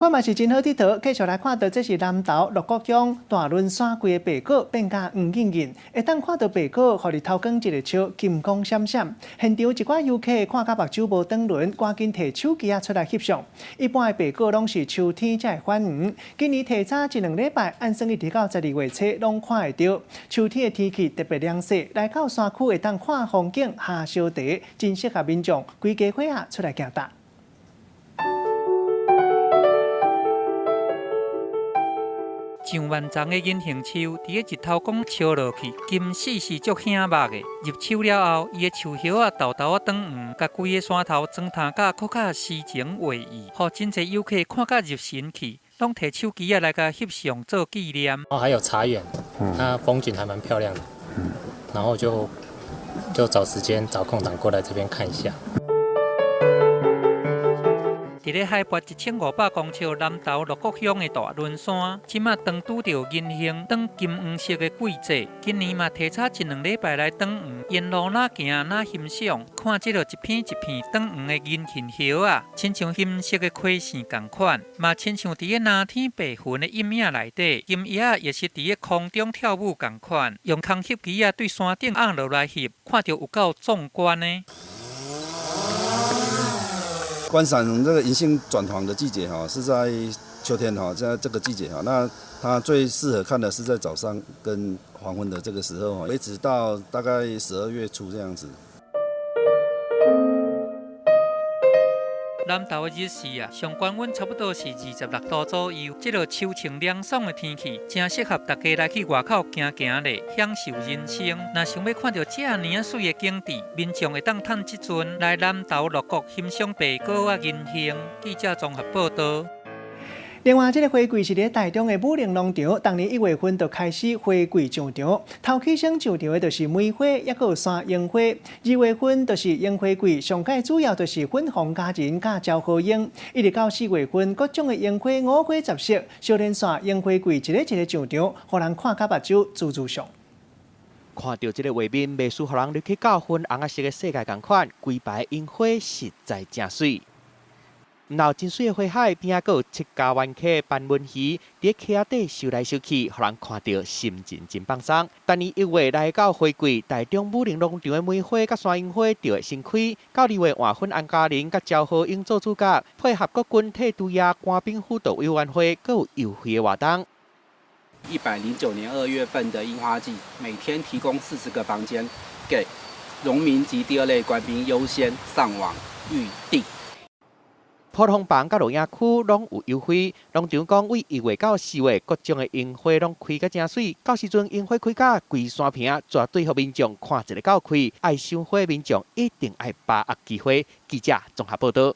看嘛是真好𨑨迌，繼續來看到這是南投鹿谷鄉大崙山規个白果變甲黃韌韌，會當看到白果，予日頭光一个照，金光閃閃。現場一寡遊客看甲目睭無轉輪，趕緊提手機仔出來翕相。一般的白果攏是秋天才會泛黃，今年提早一兩禮拜，按算一直到12月初攏看會著。秋天的天氣特別涼快，來到山區會當看風景、喝燒茶，真適合民眾規家伙仔出來行踏。上萬叢的銀杏樹，佇咧日頭光照落去，金色是足顯目的。入秋了後，伊的樹葉仔沓沓仔轉黃，共規个山頭裝扮甲閣較詩情畫意，予真濟遊客看甲入神去，攏提手機仔來共翕相做紀念。哦，還有茶園，它風景還蠻漂亮的。然後就找時間找空檔過來這邊看一下。佇咧海拔1500公尺南投鹿谷鄉的大崙山，這馬當拄著銀杏轉金黃色的季節。今年嘛提早一兩禮拜來轉黃，沿路哪行哪欣賞，看這个一片一片轉黃的銀杏葉仔，親像金色的開線仝款，嘛親像佇咧藍天白雲的陰影內底，金葉仔也是佇咧空中跳舞仝款。用空翕機仔對山頂按落來翕，看著有夠壯觀的。觀賞這個銀杏轉黃的季節哈，是在秋天哈，在這個季節哈，那它最適合看的是在早上跟黃昏的這個時候，一直到大概12月初這樣子。南投的日時啊，上懸溫差不多是26度左右。這個秋晴涼爽的天氣，真適合大家來去外口行行咧，享受人生。若想欲看著遮爾仔媠的景致，民眾會當趁這陣來南投鹿谷欣賞白果仔銀杏。記者綜合報道。另外，這个花季是佇台中的武陵農場，逐年1月份就開始花季上場。頭起先上場的就是梅花，抑閣有山櫻花。2月份就是櫻花季，上蓋主要就是粉紅佳人佮昭和櫻。一直到4月份，各種的櫻花五花十色，小連線櫻花季一个一个上場，予人看甲目睭滋滋爽。看著這个畫面，袂輸予人入去到粉紅仔色的世界仝款，規排櫻花實在誠媠。毋但真媠的花海邊仔，閣有七加灣溪斑紋魚，佇溪仔底游來游去，予人看著心情真放鬆。逐年1月來到花季，台中武陵農場的梅花佮山櫻花就會先開，到2月換粉紅佳人佮昭和櫻做主角，配合國軍退伍役官兵輔導委員會，閣有優惠的活動。109年2月份的櫻花季，每天提供40個房間給榮民及第二類官兵優先上網預訂。普通房佮露營區攏有優惠，農場講對1月到4月，各種的櫻花攏開甲誠媠，到時陣櫻花開甲規山坪，絕對予民眾看一个夠開。愛賞花民眾一定愛把握機會。記者綜合報道。